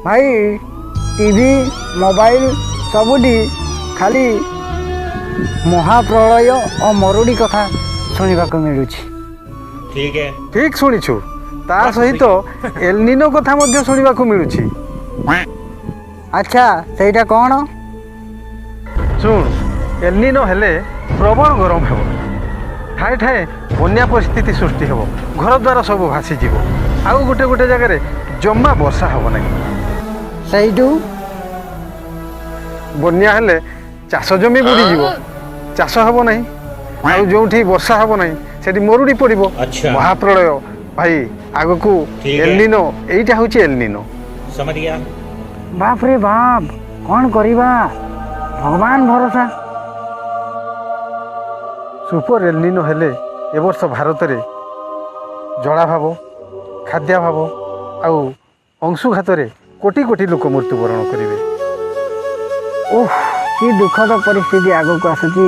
ଭାଇ, TV, mobile ସବୁଠି ଖାଲି ମହାପ୍ରଳୟ ଓ ମରୁଡ଼ି କଥା ଶୁଣିବାକୁ ମିଳୁଛି। ठीक है। ଠିକ ଶୁଣିଛୁ। ତା ସହିତ ଏଲନିନୋ କଥା ମଧ୍ୟ ଶୁଣିବାକୁ ମିଳୁଛି। ଆଚ୍ଛା, ସେଇଟା କ'ଣ? ଶୁଣ, ଏଲନିନୋ ହେଲେ ପ୍ରବଳ ଗରମ ହେବ। ଠାଏ ଠାଏ ବନ୍ୟା ପରିସ୍ଥିତି ସୃଷ୍ଟି ହେବ, ଘର ଦ୍ୱାର ସବୁ ଭାସିଯିବ। ଆଉ ଗୋଟେ ଗୋଟେ ଜାଗାରେ ଜମା ବର୍ଷା ହେବ ନାହିଁ। ସେଇଠୁ? ବନ୍ୟା ହେଲେ ଚାଷ ଜମି ବୁଡ଼ିଯିବ, ଚାଷ ହେବ ନାହିଁ। ଆଉ ଯେଉଁଠି ବର୍ଷା ହେବ ନାହିଁ, ସେଠି ମରୁଡ଼ି ପଡ଼ିବ। ମହାପ୍ରଳୟ ଭାଇ ଆଗକୁ। ଠିକ। ଏଲନିନୋ, ଏଇଟା ହେଉଛି ଏଲନିନୋ। समझ गया। ବାପରେ ବାପ, କ'ଣ କରିବା? ଭଗବାନ ଭରସା। ସୁପର ଏଲନିନୋ ହେଲେ ଏ ବର୍ଷ ଭାରତରେ ଜଳାଭାବ, ଖାଦ୍ୟାଭାବ ଆଉ ଅଂଶୁଘାତରେ କୋଟି କୋଟି ଲୋକ ମୃତ୍ୟୁବରଣ କରିବେ। ଓଃ, କି ଦୁଃଖଦ ପରିସ୍ଥିତି ଆଗକୁ ଆସୁଛି।